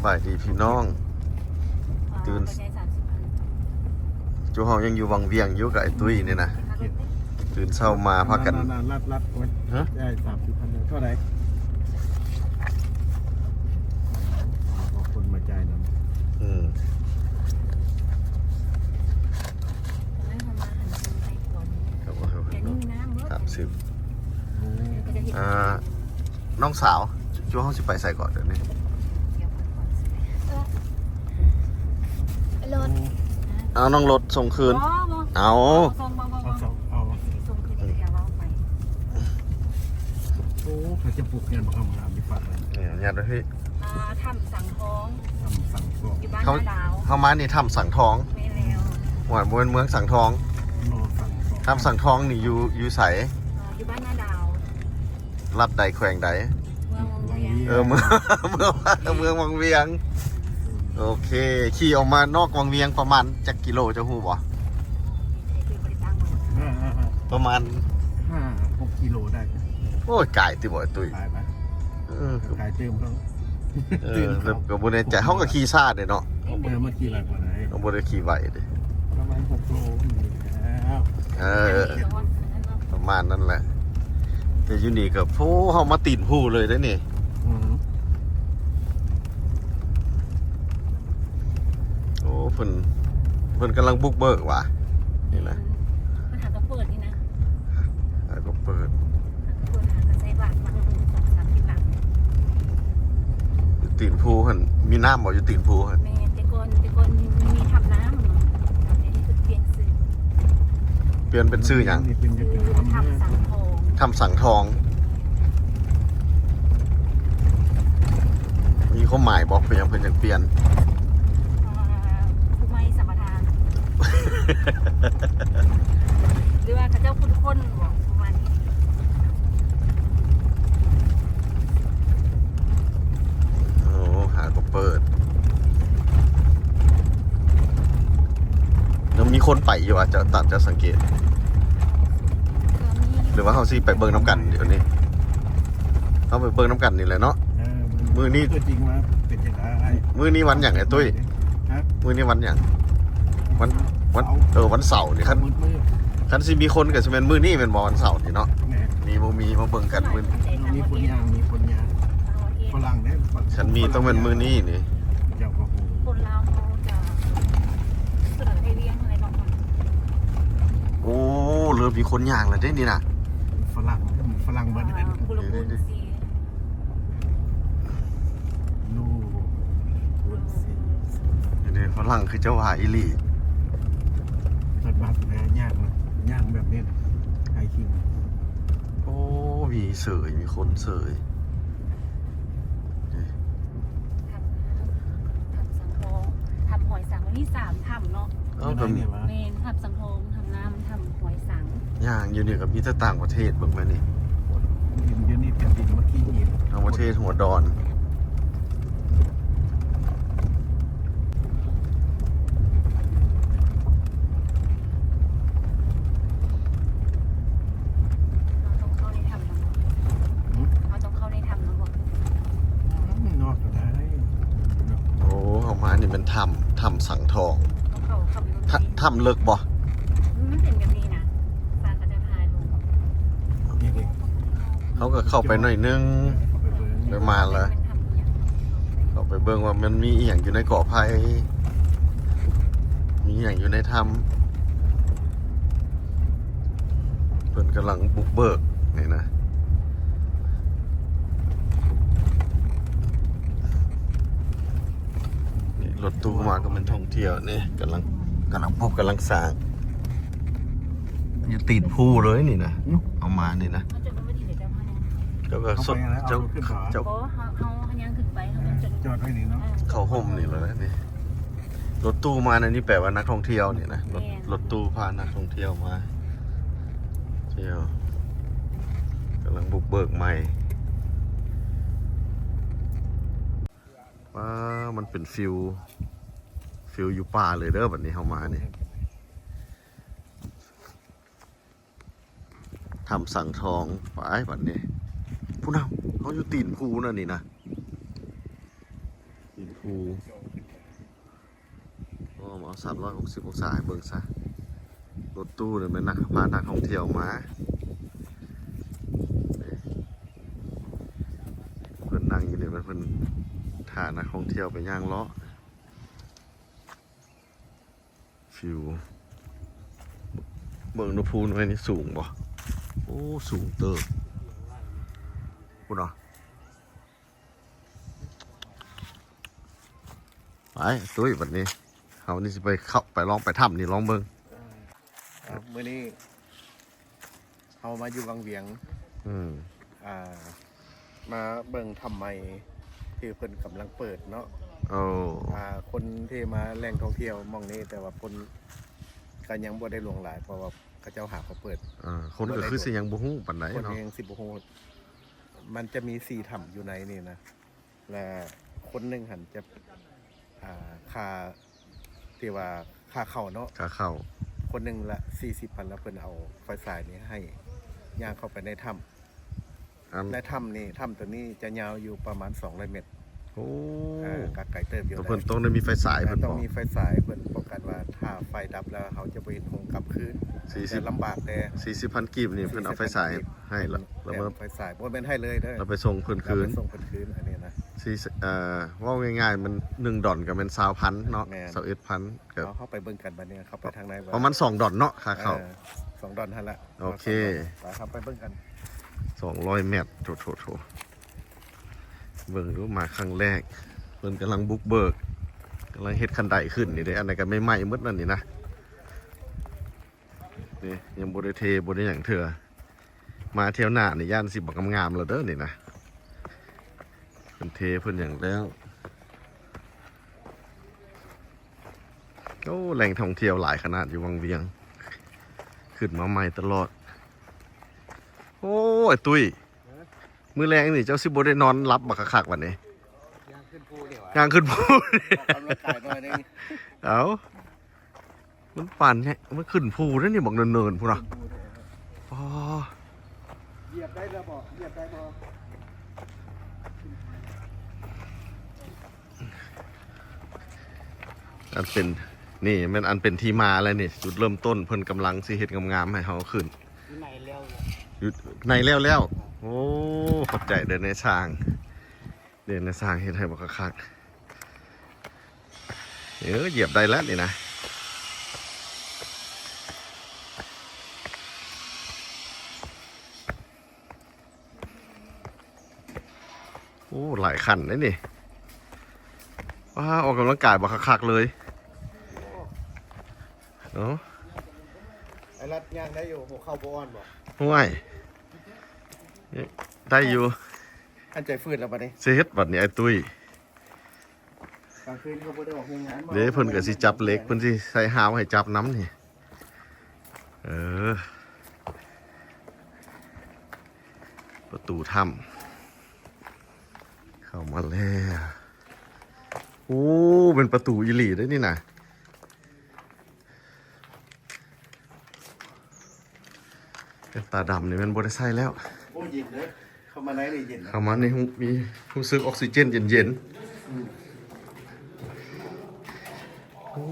ສະບາຍດີພີ່ນ້ອງ ຕື່ນ ຈຸເຮົາຍັງຢູ່ວັງວຽງຢູ່ກັບໄອ້ຕຸ້ຍນີ້ນະ ຕື່ນເຊົ້າມາພາກັນ ນັ້ນໆໆ ລັດໆ ໂອ້ຍ ຮະ ຈ່າຍສາມສິບພັນ ເທົ່າໃດ? ເອົາຄົນມາຈ່າຍນຳ ເອີ ສາມສິບ ອ່າ ນ້ອງສາວ ຈຸເຮົາຊິໄປໃສກ່ອນດຽວນີ້? ເອີ ລົດ ເອົານ້ອງລົດສົ່ງຄືນ ບໍ່ ບໍ່ ເອົາ ສົ່ງ ບໍ່ ບໍ່ ບໍ່ ສົ່ງ ເອົາ ຊິສົ່ງຄືນ ດຽວເວົ້າໄປ ໂອ້ ເຂົາຈະປູກເຮືອນບັກງາມໆ ຢູ່ປາກນັ້ນ ນີ້ຍາດໄວ້ພີ່ ອ່າ ຖ້ຳສັງທອງ ຖ້ຳສັງທອງ ຢູ່ບ້ານນາດາວ ເຮົາມານີ້ຖ້ຳສັງທອງ ແມ່ນແລ້ວ ໂອ້ຍ ບໍ່ແມ່ນເມືອງສັງທອງ ບໍ່ ສັງທອງ ຖ້ຳສັງທອງນີ້ຢູ່ ຢູ່ໃສ? ອ່າ ຢູ່ບ້ານນາດາວ ລັດໃດແຂວງໃດ? ເມືອງວັງວຽງ ເອີ ເມືອງ ເມືອງ ເມືອງວັງວຽງ ໂອເຄ ຂີ່ອອກມານອກວັງວຽງປະມານຈັກກິໂລ ເຈົ້າຮູ້ບໍ່? ປະມານຫ້າຫົກກິໂລໄດ້ ໂອ້ຍ ກາຍຕິບໍ່ ຕຸ້ຍ ກາຍໄປ ເອີ ກາຍຕື່ມເຂົາ ເອີ ແລ້ວກໍບໍ່ແນ່ໃຈ ເຮົາກໍຂີ່ຊ້າເດ້ເນາະ ເອີ ມາຂີ່ຫຼັງກວ່າໄດ໋ ເຮົາບໍ່ໄດ້ຂີ່ໄວເດ້ ປະມານຫົກໂລນີ້ແລ້ວ ເອີ ປະມານນັ້ນແຫຼະ ແຕ່ຢູ່ນີ້ກໍ ໂອ້ ເຮົາມາຕີນພູເລີຍເດ້ນີ້ ອືມ ໂອ້ ເພິ່ນ ເພິ່ນກຳລັງບຸກເບີກຫວາ ນີ້ນະ ເພິ່ນຫາກໍເປີດນີ້ນະ ຫາກໍເປີດ ຫາກໍເປີດ ຫາກໍໃສ່ບາດມາເບິ່ງສອງສາມທິດຫຼັງ ຢູ່ຕີນພູຫັ້ນ ມີນ້ຳບໍ່ ຢູ່ຕີນພູຫັ້ນ? ແມ່ນ ແຕ່ກ່ອນ ແຕ່ກ່ອນມີ ມີຖ້ຳນ້ຳເນາະ ດຽວນີ້ເພິ່ນປ່ຽນຊື່ ປ່ຽນເປັນຊື່ຫຍັງ? ນີ້ເປັນ ຊື່ ຖ້ຳສັງທອງ ຖ້ຳສັງທອງ ມີຄວາມໝາຍບໍ່? ເປັນຫຍັງເພິ່ນຈັ່ງປ່ຽນ? ອ່າ ຜູ້ໃໝ່ສຳປະທານ ຫຼືວ່າເຂົາເຈົ້າຄົ້ນໆບໍ່? ປະມານນີ້ ໂອ້ ຫາກໍເປີດ ຍັງມີຄົນໄປຢູ່ຫວາ? ເຈົ້າ ຕາມເຈົ້າສັງເກດ ຫຼືວ່າເຮົາຊິໄປເບິ່ງນຳກັນດຽວນີ້? ເຮົາໄປເບິ່ງນຳກັນນີ້ແຫຼະເນາະ ເອີ ມື້ນີ້ຕົວຈິງວ່າເປັນຈັ່ງໃດ? ມື້ນີ້ວັນຫຍັງ ໄອ້ຕຸ້ຍ? ຮະ? ມື້ນີ້ວັນຫຍັງ? ວັນ ວັນ ເອີ ວັນເສົານີ້ ຄັນ ມື້ ມື້ ຄັນຊິມີຄົນກໍຊິແມ່ນມື້ນີ້ແມ່ນບໍ່? ວັນເສົານີ້ເນາະ ແມ່ນ ມີບໍ່ມີ ມາເບິ່ງກັນມື້ ມີຄົນຍ່າງ ມີຄົນຍ່າງ ຝຣັ່ງເດ້ ຄັນມີຕ້ອງແມ່ນມື້ນີ້ນີ້ ເຈົ້າກໍຮູ້ ຄົນລາວເຮົາຈະສະເໜີໃຫ້ວຽງເລີຍເນາະ ໂອ້ ເລີ່ມມີຄົນຍ່າງແລ້ວເດ້ນີ້ນະ ຝຣັ່ງ ຝຣັ່ງເບິດ ອ່າ ຜູ້ລະຄົນຊິ ໂອ້ ຄົນຊິ ເດ້ ຝຣັ່ງຄືເຈົ້າວ່າອີ່ຫຼີ ເພິ່ນວ່າຫາຍາກນະ ຍ່າງແບບນີ້ນະ ໄຮຄິງ ໂອ້ ມີເສີຍ ມີຄົນເສີຍ ຖ້ຳ ຖ້ຳສັງທອງ ຖ້ຳຫອຍສັງ ມັນມີສາມຖ້ຳເນາະ ເອົ້າ ກໍ ແມ່ນ ຖ້ຳສັງທອງ ຖ້ຳນ້ຳ ຖ້ຳຫອຍສັງ ຍ່າງຢູ່ນີ້ກໍມີແຕ່ຕ່າງປະເທດ ເບິ່ງແມ່ນນີ້ ດິນຢູ່ນີ້ເປັນດິນມາຂີ້ຫີນ ຕ່າງປະເທດຫົວດອນ ເຮົາຕ້ອງເຂົ້າໃນຖ້ຳນຳບໍ່? ຫືມ? ເຮົາຕ້ອງເຂົ້າໃນຖ້ຳນຳບໍ່? ອືມ ນອກກໍໄດ້ ໂອ້ ເຂົ້າມານີ້ແມ່ນຖ້ຳ ຖ້ຳສັງທອງ ຕ້ອງເຂົ້າ ເຂົ້າໄປເບິ່ງ ຖ້ຳ ຖ້ຳເລິກບໍ່? ອືມ ມັນເປັນແບບນີ້ນະ ສາກະຈະຖ່າຍລົງ ນີ້ເດ້ ເຮົາກໍເຂົ້າໄປໜ້ອຍໜຶ່ງ ເຂົ້າໄປເບິ່ງ ໄປມາລະ ເຂົ້າໄປເບິ່ງວ່າມັນມີອີ່ຫຍັງຢູ່ໃນກໍໄຜ່ ມີອີ່ຫຍັງຢູ່ໃນຖ້ຳ ເພິ່ນກຳລັງບຸກເບີກນີ້ນະ ນີ້ລົດຕູ້ມາກໍແມ່ນທ່ອງທ່ຽວນີ້ ກຳລັງ ກຳລັງປຸກ ກຳລັງສ້າງ ຢູ່ຕີນພູເລີຍນີ້ນະ ອືມ ເອົາມານີ້ນະ ເຈົ້າກໍ ເອົາໄປແລ້ວ ເຈົ້າ ເອົາຂຶ້ນ ເຈົ້າ ບໍ່ ເຮົາ ເຮົາຍ່າງຂຶ້ນໄປ ເຮົາຈອດ ຈອດໄວ້ນີ້ເນາະ ເອີ ເຂົ້າຮົ່ມນີ້ແຫຼະນີ້ ລົດຕູ້ມາໃນນີ້ແປວ່ານັກທ່ອງທ່ຽວນີ້ນະ ລົດ ແມ່ນ ລົດຕູ້ພານັກທ່ອງທ່ຽວມາທ່ຽວ ກຳລັງບຸກເບີກໃໝ່ ວ້າ ມັນເປັນຟີວ ຟີວຢູ່ປ່າເລີຍເດີ ບັດນີ້ເຮົາມານີ້ ຖ້ຳສັງທອງ ໄປບັດນີ້ ພຸ້ນນະ ເຮົາຢູ່ຕີນພູນະນີ້ນະ ຕີນພູ ໂອ້ ໂອ້ ເອົາສາມຮ້ອຍຫົກສິບອົງສາໃຫ້ເບິ່ງຊະ. ລົດຕູ້ນີ້ແມ່ນນັກ ພານັກທ່ອງທ່ຽວມາ. ເພິ່ນນັ່ງຢູ່ນີ້ແມ່ນເພິ່ນຖ້ານັກທ່ອງທ່ຽວໄປຍ່າງເລາະ. ຟິວ ເບິ່ງດູພູໜ່ວຍນີ້ສູງບໍ່? ໂອ້ ສູງເຕີບ ພຸ້ນເນາະ. ໄປຕຸ້ຍ ບັດນີ້ເຮົານີ້ຊິໄປເຂົ້າ ໄປລອງໄປຖ້ຳນີ້ລອງເບິ່ງ. ເອີ ມື້ນີ້ເຮົາມາຢູ່ວັງວຽງ ອືມ ອ່າ ມາເບິ່ງຖ້ຳໃໝ່ທີ່ເພິ່ນກຳລັງເປີດເນາະ. ໂອ້ ອ່າ ຄົນທີ່ມາແຫຼ່ງທ່ອງທ່ຽວໝ່ອງນີ້ ແຕ່ວ່າຄົນກໍຍັງບໍ່ໄດ້ຫຼວງຫຼາຍ ເພາະວ່າເຂົາເຈົ້າຫາກໍເປີດ. ອ່າ ຄົນກໍຄືຊິຍັງບໍ່ຮູ້ປານໃດເນາະ ຄົນຍັງຊິບໍ່ຮູ້. ມັນຈະມີສີ່ຖ້ຳຢູ່ໃນນີ້ນະ ແລະ ຄົນໜຶ່ງຫັ້ນຈະ ອ່າ ຄ່າ ທີ່ວ່າຄ່າເຂົ້າເນາະ ຄ່າເຂົ້າ ຄົນໜຶ່ງລະສີ່ສິບພັນ ລະເພິ່ນເອົາໄຟສາຍນີ້ໃຫ້ ຍ່າງເຂົ້າໄປໃນຖ້ຳ. ອັນ ໃນຖ້ຳນີ້ ຖ້ຳໂຕນີ້ຈະຍາວຢູ່ປະມານສອງຮ້ອຍແມັດ. ໂອ້ ເອີ ກໍໄກເຕີບຢູ່ ແຕ່ເພິ່ນຕ້ອງໄດ້ມີໄຟສາຍ ເອີ ເພິ່ນ ຕ້ອງມີໄຟສາຍ ເພິ່ນປ້ອງກັນວ່າຖ້າໄຟດັບແລ້ວເຮົາຈະບໍ່ເຫັນຫົງກັບຄືນ ສີ່ສິບ ຈະລຳບາກແດ່. ສີ່ສິບພັນກີບນີ້ເພິ່ນເອົາໄຟສາຍໃຫ້ລະ ແຖມໄຟສາຍ ບໍ່ແມ່ນໃຫ້ເລີຍເດີ ລະໄປສົ່ງເພິ່ນຄືນ ລະໄປສົ່ງເພິ່ນຄືນ. ອັນນີ້ນະ ສີ່ສິບ ເອີ ເວົ້າງ່າຍໆ ມັນໜຶ່ງດອນກໍແມ່ນຊາວພັນເນາະ ແມ່ນ ຊາວເອັດພັນ. ເຮົາ ເຮົາໄປເບິ່ງກັນບັດນີ້ ເຂົ້າໄປທາງໃນ ປະມານສອງດອນເນາະ ຄ່າເຂົ້າ ເອີ ສອງດອນຫັ້ນລະ. ໂອເຄ ໄປ ເຮົາໄປເບິ່ງກັນ ສອງຮ້ອຍແມັດ. ໂຖໆໆ ເບິ່ງດູ ມາຄັ້ງແລກ ເພິ່ນກຳລັງບຸກເບີກ ກຳລັງເຮັດຄັນໄດຂຶ້ນນີ້ເດ້. ອັນນັ້ນກໍໃໝ່ໆໝົດນັ້ນນີ້ນະ ນີ້ຍັງບໍ່ໄດ້ເທ ບໍ່ໄດ້ຫຍັງເທື່ອ. ມາທ່ຽວໜ້ານີ້ຢ້ານຊິບໍ່ງາມໆແລ້ວເດີນີ້ນະ ເພິ່ນເທເພິ່ນຫຍັງແລ້ວ. ໂອ້ ແຫຼ່ງທ່ອງທ່ຽວຫຼາຍຂະໜາດຢູ່ວັງວຽງ ຂຶ້ນມາໃໝ່ຕະຫຼອດ. ໂອ້ ອ້າຍຕຸ້ຍ ເອີ ມື້ແລງນີ້ເຈົ້າຊິບໍ່ໄດ້ນອນຫຼັບບັກຄັກໆບັດນີ້ ຍ່າງຂຶ້ນພູນີ້ຫວາ ຍ່າງຂຶ້ນພູນີ້ ອອກກຳລັງກາຍໜ້ອຍໜຶ່ງ. ເອົ້າ ມັນປານແຮງ ມັນຂຶ້ນພູເດ້ນີ້ ບັກເນີນໆພຸ້ນນະ. ອໍ ຢຽບໄດ້ແລ້ວບໍ່? ຢຽບໄດ້ບໍ່? ອັນເປັນ ນີ້ແມ່ນອັນເປັນທີ່ມາແລ້ວນີ້ ຈຸດເລີ່ມຕົ້ນ ເພິ່ນກຳລັງຊິເຮັດງາມໆໃຫ້ເຮົາຂຶ້ນ ຢູ່ໃນແລ້ວແລ້ວ. ໂອ້ ຂອບໃຈເດີນາຍຊ່າງ. ເດີນາຍຊ່າງເຮັດໃຫ້ບັກຄັກໆ. ເອີ ຢຽບໄດ້ແລ້ວນີ້ນະ. ໂອ້ ຫຼາຍຂັ້ນເດ້ນີ້. ວ້າ ອອກກຳລັງກາຍບັກຄັກໆເລີຍ. ເນາະ ໄອ້ລັດຍ່າງໄດ້ຢູ່ ຫົວເຂົ່າບໍ່ອ່ອນບໍ່? ຫ້ວຍ ໄດ້ຢູ່. ອັນໃຈຝືດແລ້ວບັດນີ້ ຊິເຮັດບັດນີ້ອ້າຍຕຸ້ຍ. ກາງຄືນກໍບໍ່ໄດ້ອອກໂຮງງານ ເດ້ ເພິ່ນກໍຊິຈັບເຫຼັກ ເພິ່ນຊິໃສ່ຮາວໃຫ້ຈັບນຳນີ້. ເອີ ປະຕູຖ້ຳ ເຂົ້າມາແລ້ວ. ໂອ້ ເປັນປະຕູອີ່ຫຼີເດ້ນີ້ນະ. ແວ່ນຕາດຳນີ້ແມ່ນບໍ່ໄດ້ໃສ່ແລ້ວ. ໂອ້ ເຢັນເດີ ເຂົ້າມາໃນນີ້ເຢັນ ເຂົ້າມາໃນຮູ້ ມີຮູ້ສຶກອອກຊີເຈນເຢັນໆ. ອືມ ໂອ້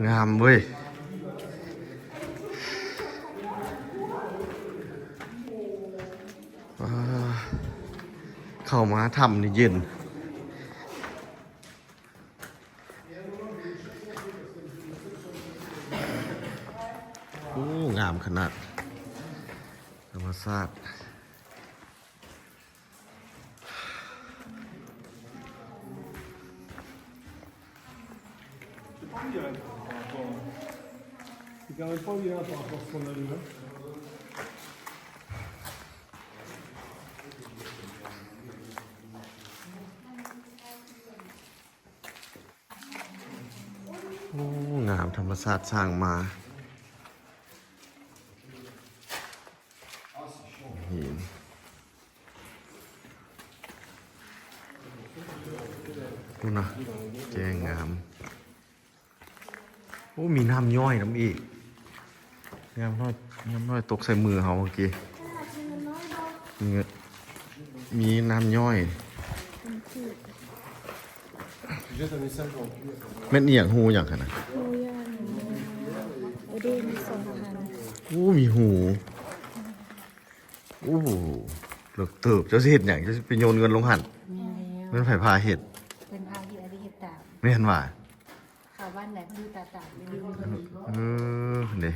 ງາມເວີຍ. ວ້າ ເຂົ້າມາຖ້ຳນີ້ເຢັນ. ໂອ້ ງາມຂະໜາດ ທຳມະຊາດ. Ti cade un po' via la tua posta la luna. ໂອ້ ງາມ ທຳມະຊາດສ້າງມາ. ຫີນ ພຸ້ນນະ ແຈ້ງງາມ. ໂອ້ ມີນ້ຳຍ້ອຍນຳອີກ. ຍາມນ້ອຍ ຍາມນ້ອຍຕົກໃສ່ມືເຮົາເມື່ອກີ້. ມີ ມີນ້ຳຍ້ອຍ. ແມ່ນອີ່ຫຍັງ? ຮູຫຍັງຫັ້ນນະ? ໂອ້ ມີສອງອັນ. ໂອ້ ມີຮູ. ໂອ້ ເລິກເຕີບ. ເຈົ້າຊິເຮັດຫຍັງ? ເຈົ້າຊິໄປໂຍນເງິນລົງຫັ້ນ? ແມ່ນແລ້ວ. ແມ່ນໃຜພາເຮັດ? ເພິ່ນພາເຮັດ ອັນນີ້ເຮັດຕາມ. ແມ່ນຫວາ? ເຂົ້າບ້ານໃດເພິ່ນຕາມ. ເອີ ເດ້.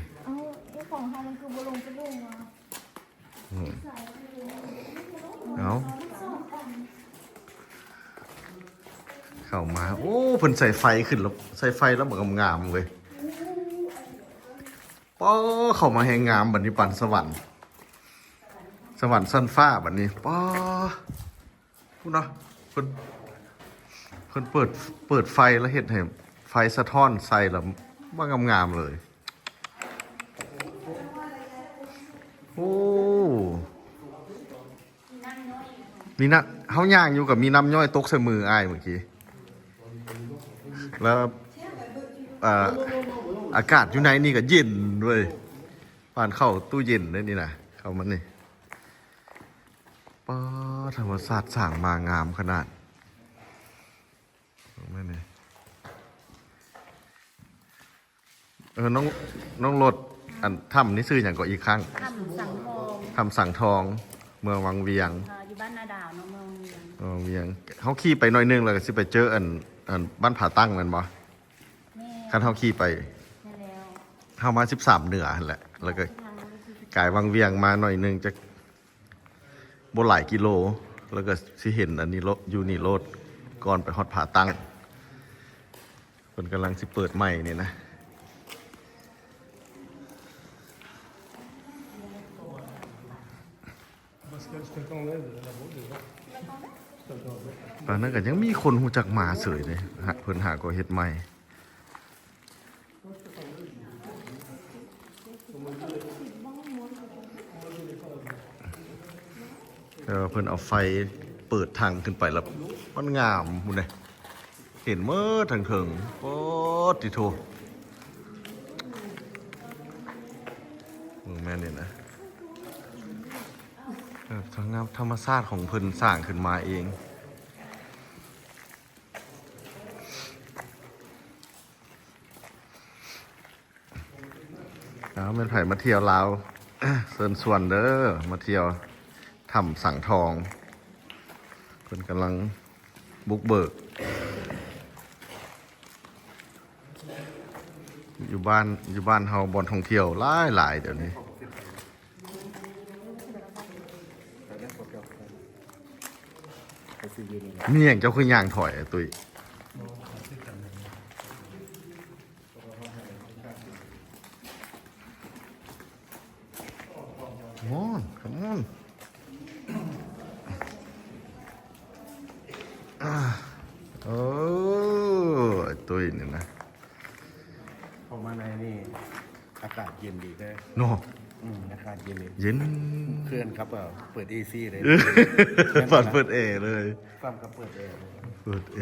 ເອົ້າ ຂອງເຮົາມັນຄືບໍ່ລົງໄປລົງວະ? ອືມ ເອົາ ເຂົ້າມາ. ໂອ້ ເພິ່ນໃສ່ໄຟຂຶ້ນແລ້ວ ໃສ່ໄຟແລ້ວບັກງາມໆເວີຍ. ປ້າ ເຂົ້າມາແຮງງາມ. ບັດນີ້ປານສະຫວັນ ສະຫວັນຊັ້ນຟ້າບັດນີ້. ປ້າ ພຸ້ນນະ ເພິ່ນ ເພິ່ນເປີດ ເປີດໄຟແລ້ວເຮັດໃຫ້ໄຟສະທ້ອນໃສ່ແລ້ວມາງາມໆເລີຍ. ໂອ້ ມີນະ ເຮົາຍ່າງຢູ່ກໍມີນ້ຳຍ້ອຍຕົກໃສ່ມືອ້າຍເມື່ອກີ້ ແລ້ວ ເອີ ອາກາດຢູ່ໃນນີ້ກໍເຢັນເວີຍ. ປານເຂົ້າຕູ້ເຢັນເດ້ນີ້ນະ ເຂົ້າມານີ້. ປ້າ ທຳມະຊາດສ້າງມາງາມຂະໜາດ. ເບິ່ງແມ່ນນີ້ ເອີ ນ້ອງ ນ້ອງລົດ ອັນຖ້ຳນີ້ຊື່ຫຍັງກໍອີກຄັ້ງ? ຖ້ຳສັງທອງ ຖ້ຳສັງທອງ ເມືອງວັງວຽງ. ເອີ ຢູ່ບ້ານນາດາວເນາະ ເມືອງວັງວຽງ. ເມືອງວັງວຽງ ເຮົາຂີ່ໄປໜ້ອຍໜຶ່ງແລ້ວກໍຊິໄປເຈີອັນ ອັນບ້ານຜາຕັ້ງແມ່ນບໍ່? ແມ່ນ. ຄັນເຮົາຂີ່ໄປ ແມ່ນແລ້ວ ເຮົາມາສິບສາມເໜືອຫັ້ນແຫຼະ ແລ້ວກໍກາຍວັງວຽງມາໜ້ອຍໜຶ່ງ ຈັກ ບໍ່ຫຼາຍກິໂລ ແລ້ວກໍຊິເຫັນອັນນີ້ໂລດ ຢູ່ນີ້ໂລດ ກ່ອນໄປຮອດຜາຕັ້ງ. ເພິ່ນກຳລັງຊິເປີດໃໝ່ນີ້ນະ. ປານນັ້ນກໍຍັງມີຄົນຮູ້ຈັກມາເສີຍເດ້ ຫາ ເພິ່ນຫາກໍເຮັດໃໝ່. ແຕ່ວ່າເພິ່ນເອົາໄຟເປີດທາງຂຶ້ນໄປແລ້ວ ມັນງາມພຸ້ນເດ້ ເຫັນໝົດທາງເທິງ. ໂອ້ ຕິໂທ ເບິ່ງແມ່ນນີ້ນະ ແບບທາງງາມ ທຳມະຊາດຂອງເພິ່ນສ້າງຂຶ້ນມາເອງ. ເອົາ ແມ່ນໃຜມາທ່ຽວລາວ ເຊີນຊວນເດີ ມາທ່ຽວຖ້ຳສັງທອງ. ເພິ່ນກຳລັງບຸກເບີກ ຢູ່ບ້ານ ຢູ່ບ້ານເຮົາບ່ອນທ່ອງທ່ຽວຫຼາຍໆ ດຽວນີ້. ມີຫຍັງເຈົ້າຄືຍ່າງຖອຍ ຕຸ້ຍ? ຄຳອອນ ຄຳອອນ. ໂອ້ ໄອ້ຕຸ້ຍນີ້ນະ ເຂົ້າມາໃນນີ້ ອາກາດເຢັນດີເດີເນາະ. ອືມ ອາກາດເຢັນດີ ເຢັນ. ເພື່ອນຄັບ ເປີດເອຊີເລີຍ ເອີ ປານເປີດແອເລີຍ ປານກັບເປີດແອເລີຍ ເປີດແອ.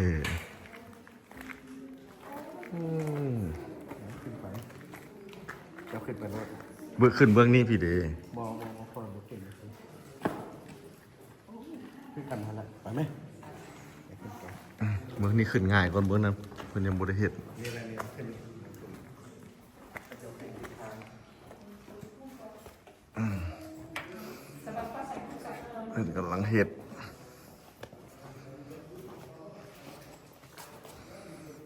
ອືມ ຂຶ້ນໄປ ເຈົ້າຂຶ້ນໄປໂລດ ເບິ່ງ ຂຶ້ນເບື້ອງນີ້ພີ້ເດ. ບໍ່ ບໍ່ ບໍ່ ຂ້ອຍບໍ່ເກັ່ງ. ຄືກັນຫັ້ນລະ ໄປໄໝ? ໄປຂຶ້ນໄປ. ອືມ ເບິ່ງນີ້ຂຶ້ນງ່າຍກ່ອນ ເບິ່ງນັ້ນເພິ່ນຍັງບໍ່ໄດ້ເຮັດ. ນີ້ແຫຼະ ນີ້ຂຶ້ນ ອືມ ເພິ່ນກຳລັງເຮັດ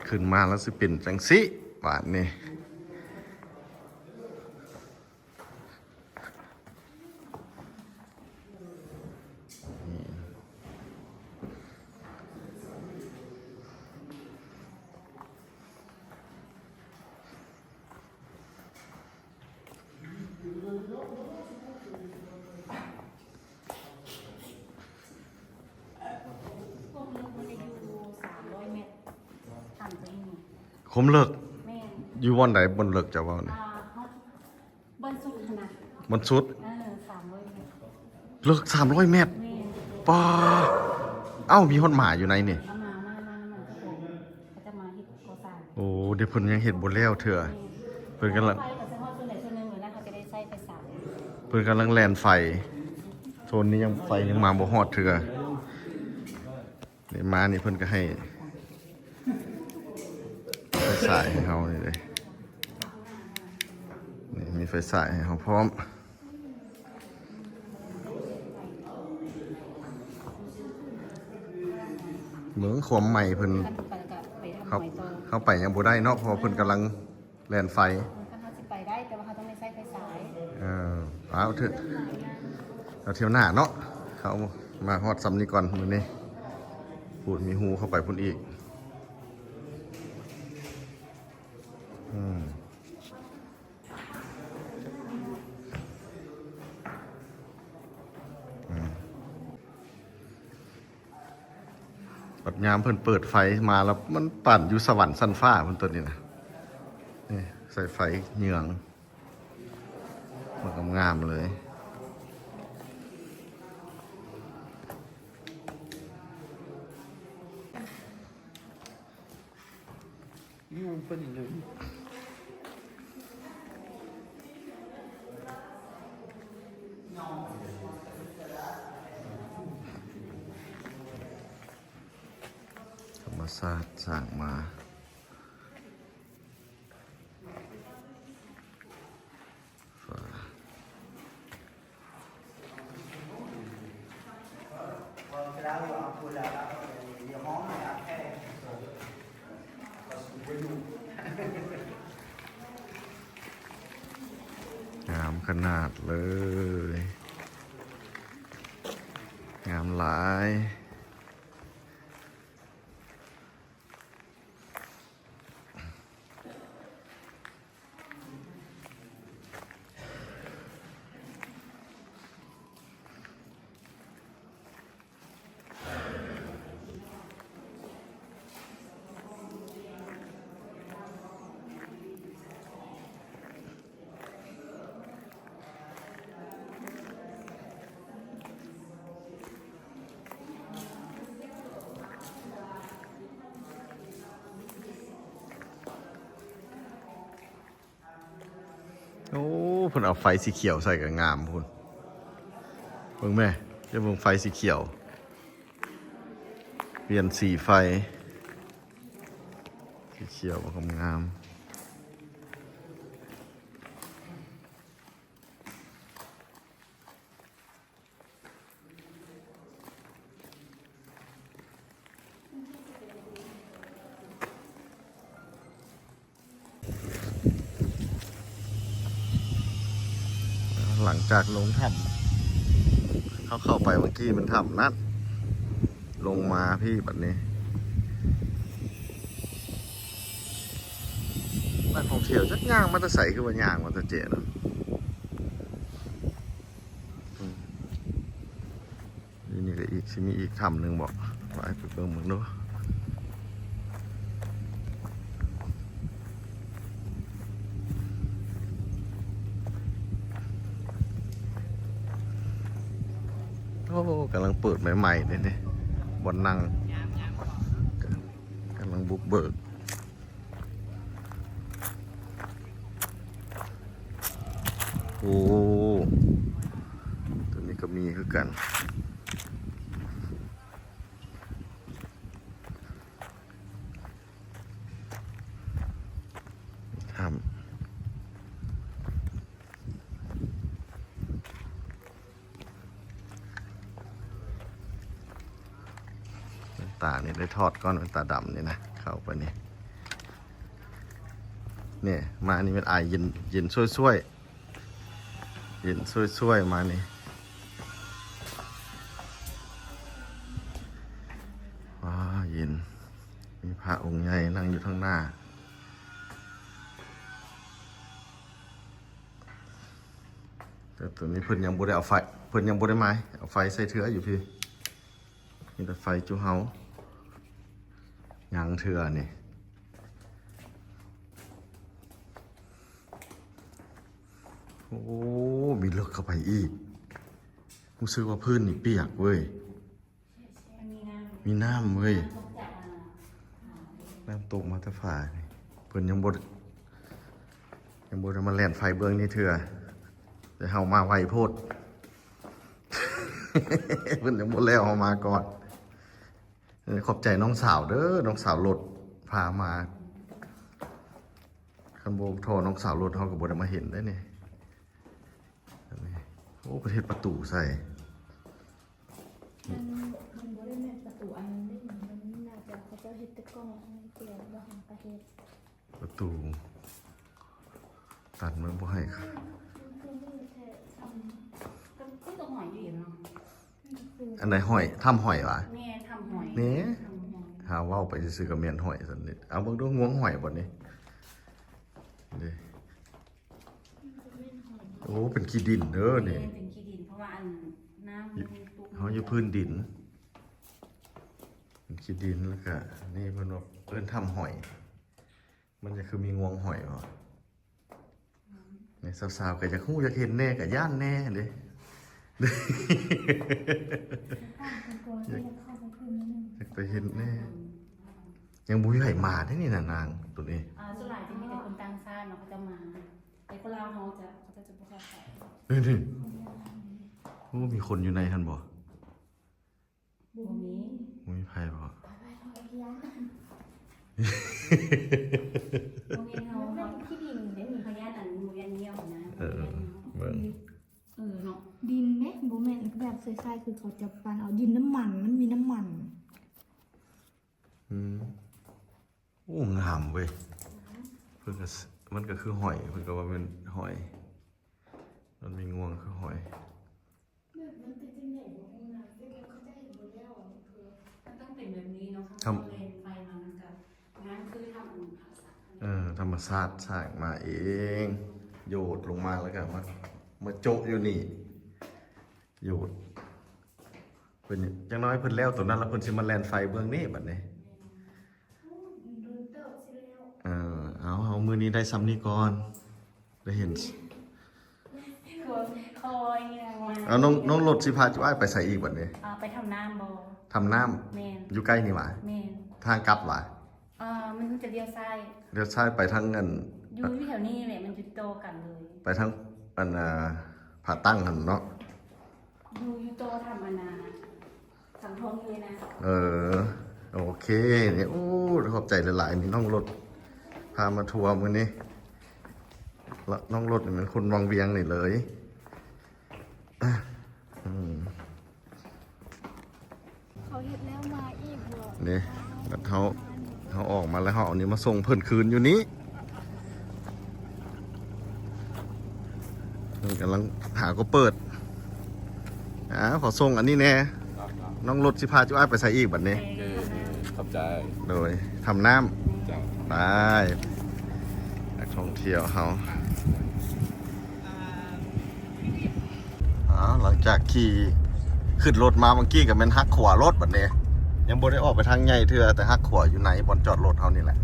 ຂຶ້ນມາແລ້ວຊິເປັນຈັ່ງຊີ້ ບາດນີ້. ຄວາມເລິກ ແມ່ນ ຢູ່ບ່ອນໃດ? ບ່ອນເລິກເຈົ້າເວົ້ານີ້ ອ່າ ບ່ອນສຸດຫັ້ນນະ ບ່ອນສຸດ ເອີ ສາມຮ້ອຍແມັດ ເລິກສາມຮ້ອຍແມັດ. ແມ່ນ ປ້າ ເອົ້າ ມີຮອດໝາຢູ່ໃນນີ້ ເອົາໝາ ໝາ ໝາ ໝາ ເຂົາຈະມາເຮັດກໍ່ສ້າງ. ໂອ້ ເດ ເພິ່ນຍັງເຮັດບໍ່ແລ້ວເທື່ອ ແມ່ນ ເພິ່ນກຳລັງ ໄຟກໍຊິຮອດສ່ວນໃດສ່ວນໜຶ່ງແລ້ວນະ ເຂົາຈະໄດ້ໃຊ້ໄຟສາມ. ເພິ່ນກຳລັງແລ່ນໄຟ ໂຊນນີ້ຍັງ ໄຟຍັງມາບໍ່ຮອດເທື່ອ. ນີ້ມານີ້ເພິ່ນກໍໃຫ້ ສາຍໃຫ້ເຮົານີ້ເດ້ ນີ້ມີໄຟສາຍໃຫ້ເຮົາພ້ອມ. ເບິ່ງຄວາມໃໝ່ເພິ່ນ ຄັນໄປກໍໄປທາງ ເຮົາ ໃໝ່ຕໍ່ ເຮົາໄປຍັງບໍ່ໄດ້ເນາະ ເພາະວ່າເພິ່ນກຳລັງ ແລ່ນໄຟ ເອີ ຄັນເຮົາຊິໄປໄດ້ ແຕ່ວ່າເຮົາຕ້ອງໄດ້ໃຊ້ໄຟສາຍ. ເອີ ເອົາເທື່ອ ເອົາຖ້ຽວໜ້າເນາະ ເຮົາມາຮອດຊ່ຳນີ້ກ່ອນມື້ນີ້. ພຸ້ນມີຮູເຂົ້າໄປພຸ້ນອີກ. ອືມ ອືມ. ບັດຍາມເພິ່ນເປີດໄຟມາແລ້ວ ມັນປານຢູ່ສະຫວັນຊັ້ນຟ້າພຸ້ນ ໂຕນີ້ນະ. ນີ້ໃສ່ໄຟເຫຍື້ອງ ມັນງາມໆເລີຍ. ຍຸງເພິ່ນເລີຍ. ທຳມະຊາດສ້າງມາ. ງາມຂະໜາດເລີຍ ງາມຫຼາຍ. ໂອ້ ເພິ່ນເອົາໄຟສີຂຽວໃສ່ກໍງາມພຸ້ນ ເບິ່ງແມ້ ຈະເບິ່ງໄຟສີຂຽວ ປ່ຽນສີໄຟ ສີຂຽວກໍງາມ. ຫຼັງຈາກລົງຖ້ຳ ເຮົາເຂົ້າໄປເມື່ອກີ້ແມ່ນຖ້ຳນັ້ນ ລົງມາພີ້ບັດນີ້ ນັກທ່ອງທ່ຽວຈັກຍ່າງມາແຕ່ໃສ ຄືວ່າຍ່າງມາແຕ່ເຈເນາະ. ອືມ ນີ້ກໍອີກ ຊິມີອີກຖ້ຳໜຶ່ງບໍ ວ່າໃຫ້ໄປເບິ່ງເບິ່ງດູ. ໂອ້ ກຳລັງເປີດໃໝ່ໆເດ້ ບ່ອນນັ່ງ ກຳລັງບຸກເບີກ. ໂອ້ ຕົວນີ້ກໍມີຄືກັນ ຖ້ຳ. ແວ່ນຕານີ້ໄດ້ຖອດກ່ອນ ແວ່ນຕາດຳນີ້ນະ ເຂົ້າໄປນີ້ ນີ້ ມານີ້ແມ່ນອາຍເຢັນ ເຢັນຊ່ວຍໆ ເຢັນຊ່ວຍໆ ມານີ້ ວ້າ ເຢັນ ມີພະອົງໃຫຍ່ນັ່ງຢູ່ທາງໜ້າ. ແຕ່ຕົວນີ້ເພິ່ນຍັງບໍ່ໄດ້ເອົາໄຟ ເພິ່ນຍັງບໍ່ໄດ້ມາເອົາໄຟໃສ່ເທື່ອຢູ່ພີ້ ມີແຕ່ໄຟຈຸເຮົາ ຍັງເທື່ອນີ້. ໂອ້ ມີເລິກເຂົ້າໄປອີກ ຮູ້ສຶກວ່າພື້ນນີ້ປຽກເວີຍ. ມີນ້ຳເວີຍ ນ້ຳຕົກມາແຕ່ຝານີ້ ເພິ່ນຍັງບໍ່ ຍັງບໍ່ໄດ້ມາແລ່ນໄຟເບື້ອງນີ້ເທື່ອ ແຕ່ເຮົາມາໄວໂພດ ເພິ່ນຍັງບໍ່ແລ້ວ ເຮົາມາກ່ອນ. ເອີ ຂອບໃຈນ້ອງສາວເດີ ນ້ອງສາວລົດພາມາ ຄັນບໍ່ທໍ່ນ້ອງສາວລົດເຮົາກໍບໍ່ໄດ້ມາເຫັນໄດ໋ນີ້. ອັນນີ້ ໂອ້ ເພິ່ນເຮັດປະຕູໃສ່. ມັນ ມັນບໍ່ໄດ້ແມ່ນປະຕູອັນນັ້ນເດ້ ມັນໜ້າຈະເຂົາເຈົ້າເຮັດແຕ່ກ້ອງ ອັນນີ້ແຕ່ບໍ່ຫັນກະເຮັດປະຕູ ຕັດມັນບໍ່ໃຫ້. ມັນຄືມືແທ້ ກໍ ກໍຫອຍຢູ່ເນາະ. ອັນໃດຫອຍ? ຖ້ຳຫອຍຫວາ? ແມ່ນ ຖ້ຳຫອຍ ນີ້ ຖ້ຳຫອຍ ຫາເວົ້າໄປຊື່ໆກໍແມ່ນຫອຍຊັ້ນນີ້. ເອົາເບິ່ງດູ ງວງຫອຍບໍ່ນີ້? ເດ້ ໂອ້ ເປັນຂີ້ດິນເດີນີ້. ແມ່ນ ເປັນຂີ້ດິນ ເພາະວ່າອັນນ້ຳມັນ ເຮົາຢູ່ພື້ນດິນ ເປັນຂີ້ດິນ ແລ້ວກະນີ້ເພິ່ນວ່າເອີ້ນຖ້ຳຫອຍ. ມັນຈະຄືມີງວງຫອຍບໍ່? ນີ້ສາວໆກໍຢາກຮູ້ຢາກເຫັນແດ່ ກໍຢ້ານແດ່ເດ້. ຢາກໄປເຫັນແດ່. ຍັງບໍ່ມີໃຜມາເດ້ນີ້ນະນາງ ໂຕນີ້. ອ່າ ສ່ວນຫຼາຍຈະມີແຕ່ຄົນຕ່າງຊາດເນາະ ເຂົາຈະມາ ແຕ່ຄົນລາວເຮົາຈະ ເຂົາເຈົ້າຈະບໍ່ຄ່ອຍໄປ. ນີ້ໆ ໂອ້ ມີຄົນຢູ່ໃນຫັ້ນບໍ່? ບໍ່ມີ ບໍ່ມີໃຜບໍ່? ບໍ່ມີເຮົາ ມັນເປັນຂີ້ດິນເດ້ນີ້ ເຂົາຢ້ານອັນໝູຢ້ານຍ່ຽວນະ. ເອີ ເບິ່ງ ເອີເນາະ ດິນເດ້ ບໍ່ແມ່ນແບບໃສໆ ຄືເຂົາຈະປັ່ນເອົາດິນນ້ຳມັນ ມັນມີນ້ຳມັນ. ອືມ ໂອ້ ງາມເວີຍ. ເພິ່ນກໍ ມັນກໍຄືຫອຍ ເພິ່ນກໍວ່າແມ່ນຫອຍ ມັນມີງວງຄືຫອຍ. ແບບມັນເປັນຈັ່ງໃດບໍ່ຮູ້ນະ ແຕ່ວ່າເຂົາເຈົ້າເຮັດບໍ່ແລ້ວອະ ມັນຄື ມັນຕ້ອງເປັນແບບນີ້ເນາະ. ຄັນເຂົາເຈົ້າແລ່ນໄຟມາ ມັນກໍງາມຄືທຳ ເອີ ທຳມະຊາດສ້າງມາເອງ ໂຍດລົງມາ ແລ້ວກໍມາ ມາໂຈະຢູ່ນີ້ ໂຍດ. ເພິ່ນ ຈັ່ງໜ້ອຍເພິ່ນແລ້ວໂຕນັ້ນ ແລ້ວເພິ່ນຊິມາແລ່ນໄຟເບື້ອງນີ້ບັດນີ້. ເອີ ເອົາ ເອົາ ມື້ນີ້ໄດ້ຊ່ຳນີ້ກ່ອນ ໄດ້ເຫັນ ເອົາ ນ້ອງ ນ້ອງລົດຊິພາຈຸອ້າຍໄປໃສອີກບັດນີ້? ອ່າ ໄປຖ້ຳນ້ຳບໍ່? ຖ້ຳນ້ຳ ແມ່ນ ຢູ່ໃກ້ນີ້ຫວາ? ແມ່ນ ທາງກັບຫວາ? ອ່າ ມັນຈະລ້ຽວຊ້າຍ ລ້ຽວຊ້າຍໄປທາງອັນ ຢູ່ ຢູ່ແຖວນີ້ແຫຼະ ມັນຢູ່ຕໍ່ກັນເລີຍ ໄປທາງອັນ ອ່າ ຜາຕັ້ງຫັ້ນເນາະ. ຢູ່ ຢູ່ຕໍ່ຖ້ຳອັນນາ ສັງທອງເລີຍນະ. ເອີ ໂອເຄ ນີ້ ໂອ້ ຂອບໃຈຫຼາຍໆ ນີ້ນ້ອງລົດພາມາທົວມື້ນີ້ ລະນ້ອງລົດນີ້ແມ່ນຄົນວັງວຽງນີ້ເລີຍ. ອືມ ເຂົາເຮັດແລ້ວມາອີກບໍ່? ນີ້ ບັດເຮົາ ເຮົາອອກມາແລ້ວ ເຮົາເອົານີ້ມາສົ່ງເພິ່ນຄືນຢູ່ນີ້. ເພິ່ນກຳລັງຫາກໍເປີດ. ອ່າ ຂໍສົ່ງອັນນີ້ແດ່. ນ້ອງລົດຊິພາຈຸອ້າຍໄປໃສອີກບັດນີ້? ເອີ ຂອບໃຈ. ໂດຍ ຖ້ຳນ້ຳ. ໄປ ນັກທ່ອງທ່ຽວເຮົາ. ອ່າ ຫຼັງຈາກຂີ່ຂຶ້ນລົດມາເມື່ອກີ້ ກໍແມ່ນຫັກຂວາລົດບັດນີ້. ຍັງບໍ່ໄດ້ອອກໄປທາງໃຫຍ່ເທື່ອ ແຕ່ຫັກຂວາຢູ່ໃນບ່ອນຈອດລົດເຮົານີ້ແຫຼະ.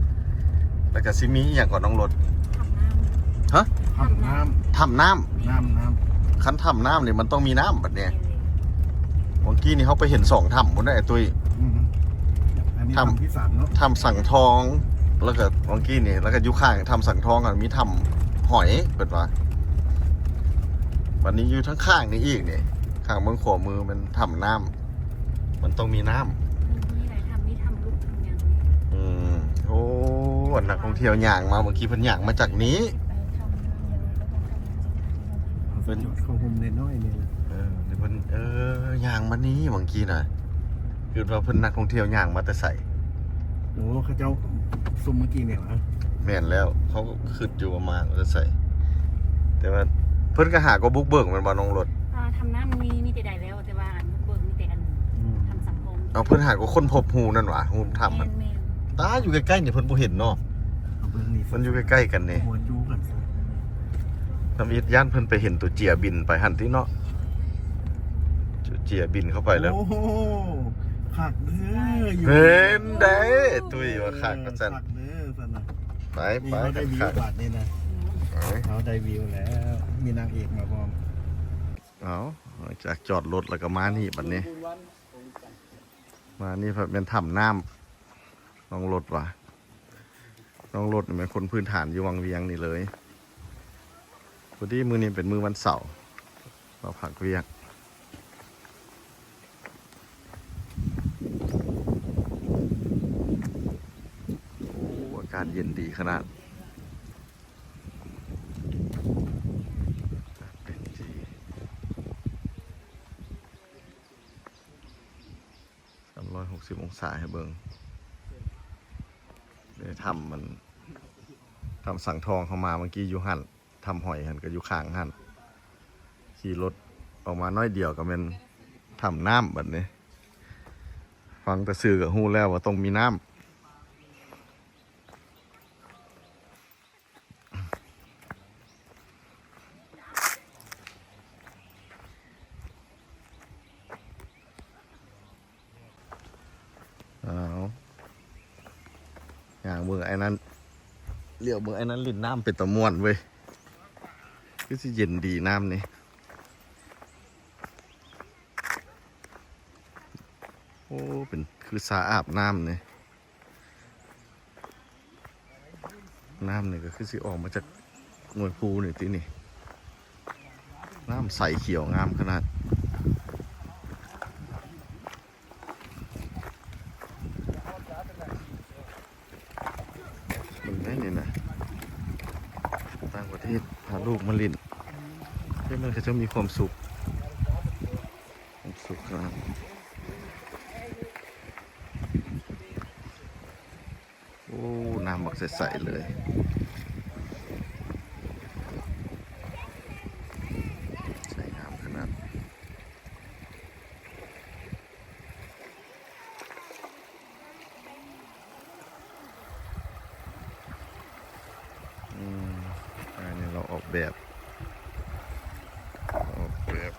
ແລ້ວກໍຊິມີອີ່ຫຍັງກ່ອນນ້ອງລົດ? ຖ້ຳນ້ຳ. ຮະ? ຖ້ຳນ້ຳ. ຖ້ຳນ້ຳ. ນ້ຳ ນ້ຳ. ຄັນຖ້ຳນ້ຳນີ້ມັນຕ້ອງມີນ້ຳບັດນີ້. ເມື່ອກີ້ນີ້ເຮົາໄປເຫັນສອງຖ້ຳພຸ້ນເດ້ ອ້າຍຕຸ້ຍ. ອືມ ອັນນີ້ຖ້ຳ ຖ້ຳທີສາມເນາະ ຖ້ຳສັງທອງ ແລ້ວກໍເມື່ອກີ້ນີ້ ແລ້ວກໍຢູ່ຂ້າງຖ້ຳສັງທອງຫັ້ນມີຖ້ຳຫອຍ ເພິ່ນວ່າ. ບັດນີ້ຢູ່ທາງຂ້າງນີ້ອີກນີ້ ຂ້າງເບື້ອງຂວາມືແມ່ນຖ້ຳນ້ຳ ມັນຕ້ອງມີນ້ຳ. ມີຫຼາຍຖ້ຳ ມີຖ້ຳລຸກ ຖ້ຳຫຍັງ. ອືມ ໂອ້ ນັກທ່ອງທ່ຽວຍ່າງມາ ເມື່ອກີ້ເພິ່ນຍ່າງມາຈາກນີ້. ເພິ່ນ ເຂົາໂຮມນ້ອຍໆ ນີ້ແຫຼະ. ເອີ ເພິ່ນ ເອີ ຍ່າງມານີ້ເມື່ອກີ້ນະ ຄິດວ່າເພິ່ນນັກທ່ອງທ່ຽວຍ່າງມາແຕ່ໃສ? ໂອ້ ເຂົາເຈົ້າຊຸມເມື່ອກີ້ນີ້ຫວາ? ແມ່ນແລ້ວ ເຂົາຄິດຢູ່ວ່າມາແຕ່ໃສ ແຕ່ວ່າເພິ່ນກໍຫາກໍບຸກເບີກແມ່ນບໍ່ນ້ອງລົດ? ອ່າ ຖ້ຳນ້ຳມີ ມີແຕ່ໃດແລ້ວ ແຕ່ວ່າບຸກເບີກມີແຕ່ອັນ ອືມ ຖ້ຳສັງທອງ. ເອົາ ເພິ່ນຫາກໍຄົ້ນພົບຮູນັ້ນຫວາ? ຮູຖ້ຳຫັ້ນ. ແມ່ນໆ ຕາ ຢູ່ໃກ້ໆນີ້ເພິ່ນບໍ່ເຫັນເນາະ. ເບິ່ງນີ້ ມັນຢູ່ໃກ້ໆກັນນີ້ ຫົວຈູກັນ. ທຳອິດຢ້ານເພິ່ນໄປເຫັນໂຕເຈຍບິນໄປຫັ້ນຕິເນາະ. ໂຕເຈຍບິນເຂົ້າໄປແລ້ວ. ໂອ້ໂຫ ຄັກເດີ ເຫັນເດ້ ຕຸ້ຍວ່າຄັກວ່າຊັ້ນ. ເອີ ຄັກເດີຊັ້ນນະ. ໄປ ໄປ ໄດ້ວິວບາດນີ້ນະ. ໄປ ເຮົາໄດ້ວິວແລ້ວ ມີນາງເອກມາພ້ອມ. ເອົາ ຫຼັງຈາກຈອດລົດແລ້ວກໍມານີ້ບັດນີ້ ມານີ້ພັດແມ່ນຖ້ຳນ້ຳ. ນ້ອງລົດວ່າ ນ້ອງລົດນີ້ແມ່ນຄົນພື້ນຖານຢູ່ວັງວຽງນີ້ເລີຍ. ພໍດີມື້ນີ້ເປັນມື້ວັນເສົາ ມາພັກວຽກ. ໂອ້ ອາກາດເຢັນດີຂະໜາດ. ສາຍໃຫ້ເບິ່ງ ໄດ້ຖ້ຳມັນ ຖ້ຳສັງທອງເຮົາມາເມື່ອກີ້ຢູ່ຫັ້ນ ຖ້ຳຫອຍຫັ້ນກໍຢູ່ຂ້າງຫັ້ນ ຂີ່ລົດອອກມາໜ້ອຍດຽວກໍແມ່ນຖ້ຳນ້ຳບັດນີ້ ຟັງແຕ່ຊື່ກໍຮູ້ແລ້ວວ່າຕ້ອງມີນ້ຳ. ອ້າວ ຍ່າງເບິ່ງໄອ້ນັ້ນ ຫຼຽວເບິ່ງໄອ້ນັ້ນຫຼິ້ນນ້ຳເປັນຕາມ່ວນເວີຍ ຄືຊິເຢັນດີນ້ຳນີ້ ໂອ້ ເປັນຄືສະອາບນ້ຳນີ້. ນ້ຳນີ້ກໍຄືຊິອອກມາຈາກໜ່ວຍພູນີ້ຕິນີ້ ນ້ຳໃສຂຽວງາມຂະໜາດ ເຫັນໄໝນີ້ນະ ຕ່າງປະເທດພາລູກມາຫຼິ້ນ ເຮັດໃຫ້ເຂົາເຈົ້າມີຄວາມສຸກ ຄວາມສຸກຂະໜາດ. ໂອ້ ນ້ຳບັກໃສໆເລີຍ ໃສງາມຂະໜາດ ອືມ ອັນນີ້ລາວອອກແບບ ອອກແບບ.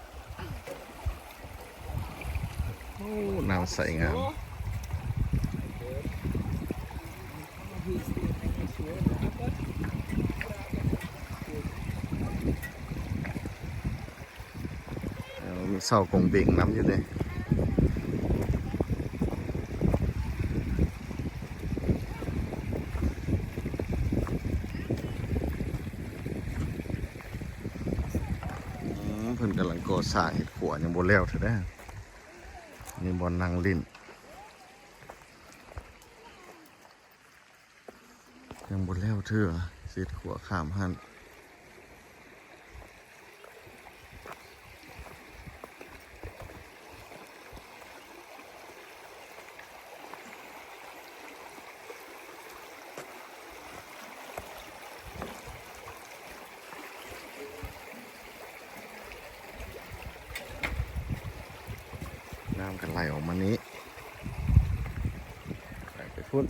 ໂອ້ ນ້ຳໃສງາມ ເອີ ມີເສົາກົງເບັງນຳຢູ່ເດ້ ອືມ ເພິ່ນກຳລັງກໍ່ສ້າງເຮັດຂົວ ຍັງບໍ່ແລ້ວເທື່ອເດ້ ມີບ່ອນນັ່ງຫຼິ້ນ ຍັງບໍ່ແລ້ວເທື່ອ ເຮັດຂົວຂ້າມຫັ້ນ. ນ້ຳກໍໄຫຼອອກມານີ້ ໄຫຼໄປພຸ້ນ.